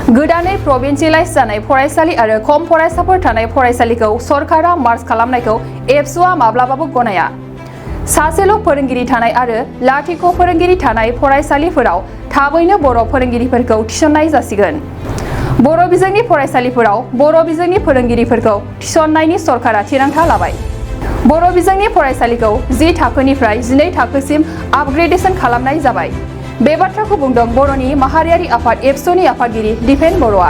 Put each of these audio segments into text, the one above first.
गोदानै प्रभिन्सियेलाइज जानाय फरायसालि आरो खम फरायसाफोर थानाय फरायसालिखौ सरकारा मार्ज खालामनायखौ एबसुआ माब्लाबाबो गनाया। सासेल' फोरोंगिरि थानाय आरो लाथिख' फोरोंगिरि थानाय फरायसालिफोराव थाबैनो बर' फोरोंगिरिफोरखौ थिसननाय जासिगोन। बर' बिजोंनि फरायसालिफोराव बर' बिजोंनि फोरोंगिरिफोरखौ थिसननायनि सरकारा थिरांथा लाबाय। बर' बिजोंनि फरायसालिखौ 10 थाखोनिफ्राय 12 थाखोसिम आपग्रेडेशन खालामनाय जाबाय। बे बाथ्राखौ बुंदों बर'नि माहारियारि आफाद एबसुनि आफादगिरि दिपेन बर'आ।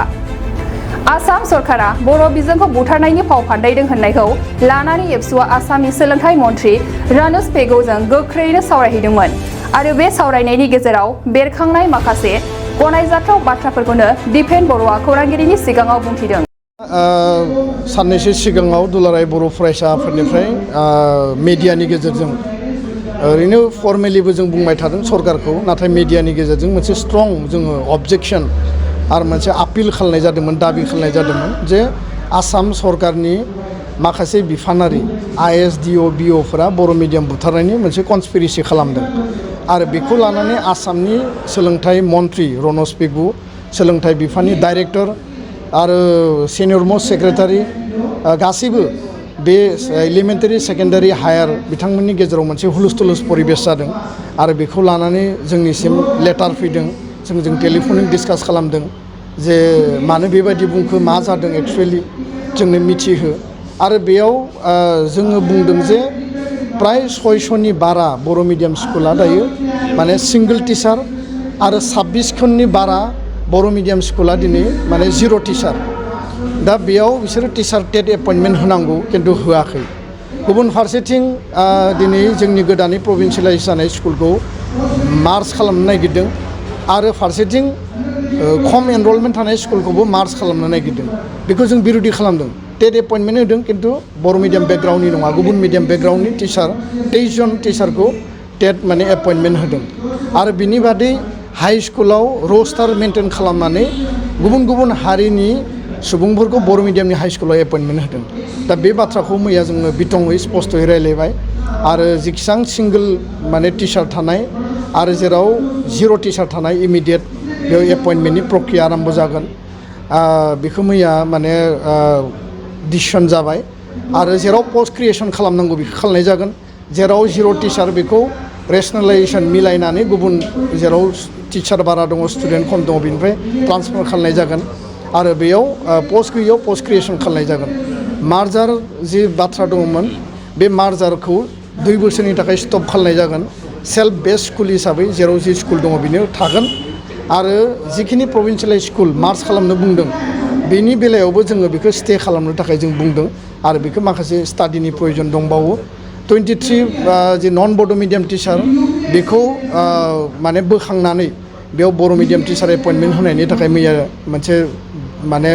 आसाम सरकारा बर' बिजोंखौ बुथारनायनि फाव फान्दायदों होननायखौ लानानै एबसुआ आसामनि सोलोंथाइ मन्थ्रि रानुज पेगुजों गोख्रैनो सावरायहैदोंमोन आरो बे सावरायनायनि गेजेराव बेरखांनाय माखासे गनायजाथाव बाथ्राफोरखौनो दिपेन बर'आ खौरांगिरिनि सिगाङाव बुंथिदों। साननैसो सिगाङाव दुलाराय बर' फरायसा आफादनिफ्राय मिडियानि गेजेरजों ओरैनो फर्मेलिबो जों बुंबाय थादों सरकारखौ, नाथाय मिडियानि गेजेरजों मोनसे स्ट्रं जोङो अबजेक्सन आरो मोनसे आपिल खालामनाय जादोंमोन, दाबि खालामनाय जादोंमोन जे आसाम सरकारनि माखासे बिफानारि ISDO BOफोरा बर' मिडियाम बुथारनायनि मोनसे कनस्पिरेसि खालामदों आरो बेखौ लानानै आसामनि सोलोंथाइ मन्थ्रि रनज पेगु, सोलोंथाइ बिफाननि डाइरेक्टर आरो सिनियर मस्ट सेक्रेटारि गासैबो बे एलिमेन्टारि सेकेन्डारि हायार बिथांमोननि गेजेराव मोनसे हुलुस-थुलुस परिबेस जादों आरो बेखौ लानानै जोंनिसिम लेटार फैदों। जों टेलिफनिक डिसकास खालामदों जे मानो बेबायदि बुंखो, मा जादों एक्सुवेलि जोंनो मिथिहो आरो बेयाव जोङो बुंदों जे प्राय 600नि बारा बर' मिडियाम स्कुला दायो माने सिंगल टिचार आरो 26 खननि बारा बर' मिडियाम स्कुला दिनै माने 0 टिचार। दा बेयाव बिसोरो टिचार टेट एपइन्टमेन्ट होनांगौ खिन्थु होआखै। गुबुन फारसेथिं दिनै जोंनि गोदानै प्रभिन्सियेलाइज जानाय स्कुलखौ मार्ज खालामनो नागिरदों आरो फारसेथिं खम एनरलमेन्ट थानाय स्कुलखौबो मार्ज खालामनो नागिरदों। बेखौ जों बिरोधि खालामदों। टेट एपइन्टमेन्ट होदों खिन्थु बर' मिडियाम बेकग्राउन्डनि नङा, गुबुन मिडियाम बेकग्राउन्डनि टिचार 23 जन टिचारखौ टेट माने एपइन्टमेन्ट होदों आरो बिनि बादै हाइ स्कुलाव रस्टार मेनटेन खालामनानै गुबुन गुबुन हारिनि सुबुंफोरखौ बर' मिडियामनि हाइ स्कुलाव एपइन्टमेन्ट होदों। दा बे बाथ्राखौ मैया जोङो बिथङै स्पस्तयै रायलायबाय आरो जेसेबां सिंगल माने टिचार थानाय आरो जेराव 0 टिचार थानाय इमिडियेट बेयाव एपइन्टमेन्टनि प्रक्रिया आरम्भ जागोन, बेखौ मैया माने डिसिसन जाबाय आरो जेराव पस्ट क्रिएसन खालामनांगौ बेखौ खालामनाय जागोन। जेराव 0 टिचार बेखौ रेसनेलाइजेसन मिलायनानै गुबुन जेराव टिचार बारा दङ, स्टुडेन्ट खम दङ बेनिफ्राय ट्रान्सफार खालामनाय जागोन आरो बेयाव पस्ट गैयैयाव पस्ट क्रिएसन खालामनाय जागोन। मार्जार जि बाथ्रा दङमोन बे मार्जारखौ 2 बोसोरनि थाखाय स्टप खालामनाय जागोन। सेल्फ बेस्ड स्कुल हिसाबै जेराव जि स्कुल दङ बेनो थागोन आरो जिखिनि प्रभिन्सियेलाइज स्कुल मार्ज खालामनो बुंदों बेनि बेलायावबो जोङो बेखौ स्टे खालामनो थाखाय जों बुंदों आरो बेखौ माखासे स्टाडिनि प्रयोजन दंबावो। 23 जि नन बड' मिडियाम टिचार बेखौ माने बोखांनानै बेयाव बर' मिडियाम टिचार एपइन्टमेन्ट होनायनि थाखाय मैया मोनसे माने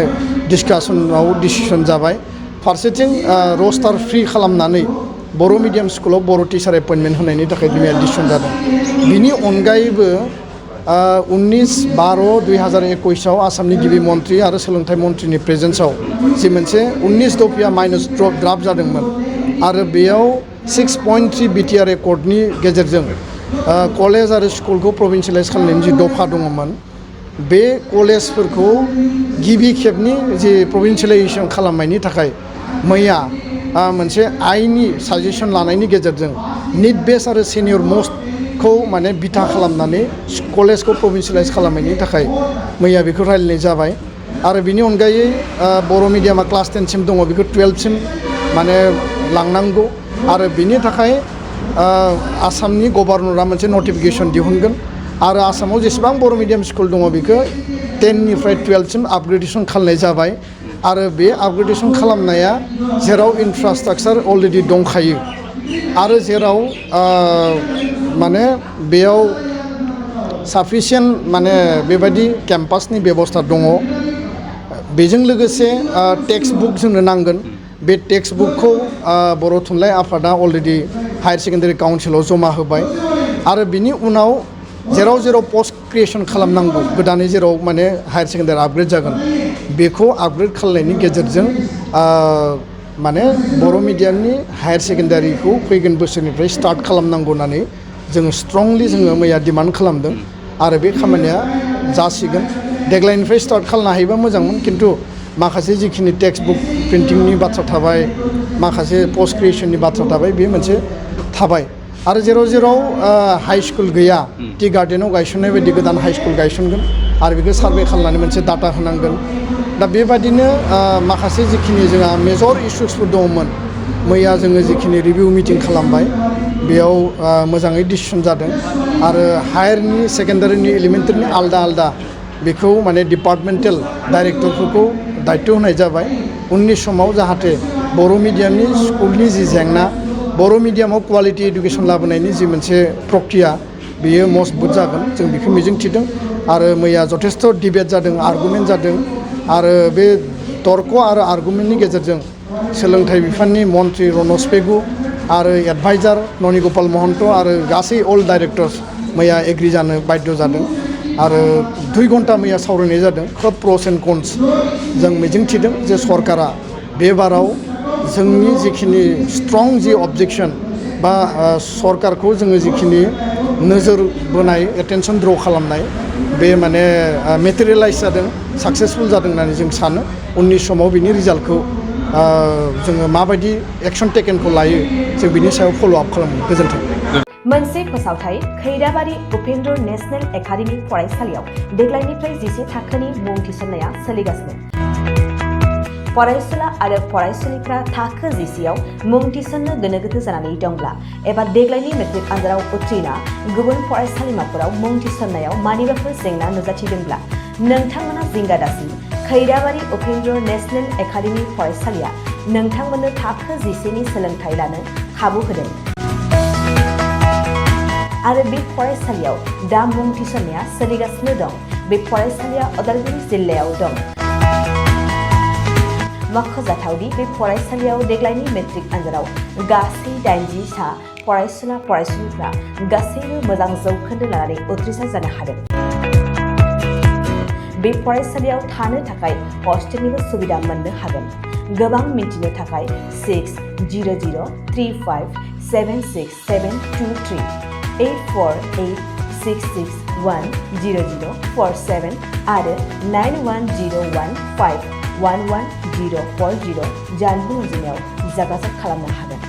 डिसकासनाव डिसिसन जाबाय। फारसेथिं रस्टार फ्रि खालामनानै बर' मिडियाम स्कुलाव बर' टिचार एपइन्टमेन्ट होनायनि थाखाय मैया डिसिसन जादों। बिनि अनगायैबो 19/12/2021 आसामनि गिबि मन्थ्रि आरो सोलोंथाइ मन्थ्रिनि प्रेजेन्सआव जि मोनसे 19 दफिया माइनस ड्राफ्ट जादोंमोन आरो बेयाव 6.3 बिटिआर एकर्डनि गेजेरजों कलेज आरो स्कुलखौ प्रभिन्सियेलाइज खालामनायनि जि दफा दङमोन बे कलेजफोरखौ गिबि खेबनि जि प्रभिन्सियेलाइजेसन खालामनायनि थाखाय मैया मोनसे आइननि साजेसन लानायनि गेजेरजों निड बेस आरो सिनियर मस्टखौ माने बिथा खालामनानै कलेजखौ प्रभिन्सियेलाइज खालामनायनि थाखाय मैया बेखौ रायलायनाय जाबाय आरो बिनि अनगायै बर' मिडियामा क्लास 10 सिम दङ बेखौ 12 सिम माने लांनांगौ आरो बिनि थाखाय आसामनि गभर्नरा मोनसे नटिफिकेसन दिहुनगोन आरो आसामाव जेसेबां बर' मिडियाम स्कुल दङ बेखौ 10 निफ्राय 12 सिम आपग्रेडेसन खालामनाय जाबाय आरो बे आपग्रेडेसन खालामनाया जेराव इनफ्रास्ट्राक्चार अलरेडि दंखायो आरो जेराव माने बेयाव साफिसियेन्ट माने बेबायदि केम्पासनि बेबस्था दङ, बेजों लोगोसे टेक्स्ट बुक जोंनो नांगोन। बे टेक्स्ट बुकखौ बर' थुनलाइ आफादा अलरेडि हायार सेकेन्डारि काउन्सिलाव जमा होबाय आरो बिनि उनाव जेराव जेराव पस्ट क्रिएसन खालामनांगौ गोदानै जेराव माने हायार सेकेन्डारि आपग्रेड जागोन बेखौ आपग्रेड खालामनायनि गेजेरजों माने बर' मिडियामनि हायार सेकेन्डारिखौ फैगोन बोसोरनिफ्राय स्टार्ट खालामनांगौ होननानै जोङो स्ट्रंलि जोङो मैया डिमान्ड खालामदों आरो बे खामानिया जासिगोन। देग्लायनिफ्राय स्टार्ट खालामनो हायोबा मोजांमोन खिन्थु माखासे जिखिनि टेक्सट बुक प्रिन्टिंनि बाथ्रा थाबाय माखासे पोस्ट क्रिएशननि बाथ्रा थाबाय बे मोनसे थाबाय आरो जेराव जेराव हाई स्कुल गैया टि गार्डेनाव गायसननाय बायदि गोदान हाई स्कुल गायसनगोन आरो बेखौ सार्भे खालामनानै मोनसे डाटा होनांगोन दा बेबादिनो माखासे जिखिनि जोंहा मेजर इस्युसफोर दङमोन मैया जोङो जिखिनि रिभिउ मिटिं खालामबाय बेयाव मोजाङै डिसिसन जादों आरो हायारनि सेकेन्डारिनि एलिमेन्टारिनि आलदा आलदा बेखौ माने डिपार्टमेन्टेल डाइरेक्टरफोरखौ दायित्व होनाय जाबाय उननि समाव जाहाथे बर' मिडियामनि स्कुलनि जि जेंना बर' मिडियामाव क्वालिटि इडुकेसन लाबोनायनि जि मोनसे प्रक्रिया बेयो मजबुत जागोन जों बेखौ मिजिंथिदों आरो मैया जथेस्थ' डिबेट जादों आर्गुमेन्ट जादों आरो बे तर्क आरो आर्गुमेन्टनि गेजेरजों सोलोंथाइ बिफाननि मन्त्रि रनज पेगु आरो एडभाइजार ननि गपाल महन्त आरो गासै अल डाइरेक्टर्स मैया एग्रि जानो बाध्य जादों आरो 2 घन्टा मैया सावरायनाय जादों खोब प्रस एन्ड कन्स जों मिजिंथिदों जे सरकारा बे बाराव जोंनि जिखिनि स्ट्रं जि अबजेक्सन बा सरकारखौ जोङो जिखिनि नोजोर बोनाय एटेनसन द्र खालामनाय बे माने मेटेरियेलाइज जादों साक्सेसफुल जादों होननानै जों सानो उननि समाव बिनि रिजाल्टखौ जोङो माबायदि एक्सन टेकेनखौ लायो जों बिनि सायाव फल' आप खालामो गोजोन्थों मोनसे फोसावथाय खैराबारि उपेन्द्र नेशनेल एकाडेमि फरायसालियाव देग्लायनिफ्राय 11 थाखोनि मुं थिसननाया सोलिगासिनो फरायसुला आरो फरायसुलिफ्रा थाखो 11आव मुं थिसननो गोनो गोथो जानानै दंब्ला एबा देग्लायनि मेट्रिक आनजादाव उथ्रिना गुबुन फरायसालिमाफोराव मुं थिसननायाव मानिबाफोर जेंना नुजाथिदोंब्ला नोंथांमोना जिंगा दासि खैराबारि उपेन्द्र नेशनेल एकाडेमि फरायसालिया नोंथांमोननो थाखो 11नि सोलोंथाइ लानो खाबु होदों आरो बे फरायसालियाव दा मुं थिसननाया सोलिगासिनो दं बे फरायसालिया उदालगुरि जिल्लायाव दं मख'जाथावदि बे फरायसालियाव देग्लायनि मेट्रिक आनजादाव गासै 80 सा फरायसुला फरायसुलिफ्रा गासैबो मोजां जौखोन्दो लानानै उथ्रिसार जानो हादों बे फरायसालियाव थानो थाखाय हस्टेलनिबो सुबिदा मोननो हागोन गोबां मिन्थिनो थाखाय 600035767723 84866100047 आरो 9101511040 जानबुं अनजिमायाव जगाजग खालामनो हागोन।